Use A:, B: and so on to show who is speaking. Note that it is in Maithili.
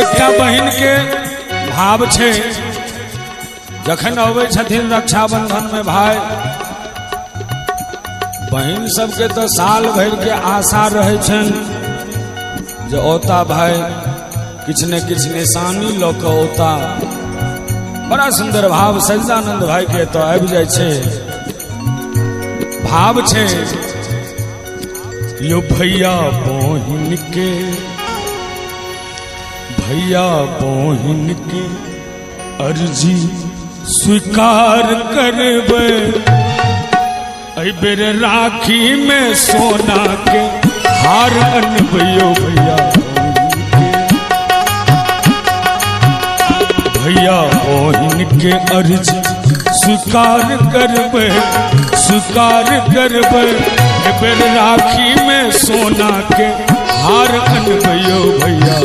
A: एकटा बहिन के भाव छै, जखन अबै छथिन रक्षाबंधन में भाई, बहिन सबके तो साल भर के आशा रहे छनि जे औता भाई, किछु ने किछु निशानी लऽ कऽ औता। बड़ा सुंदर भाव सच्चिदानंद भाई के तो आबि जाइ छै। भाव छै यो भैया बहिन के, भैया बहिन के अर्जी स्वीकार करबै, एहि बेर राखी में सोना के हार अनबैयो भैया बहिन के। भैया बहिन के अर्जी स्वीकार करबै, स्वीकार करबै, एहि बेर राखी में सोना के हार अनबैयो भैया।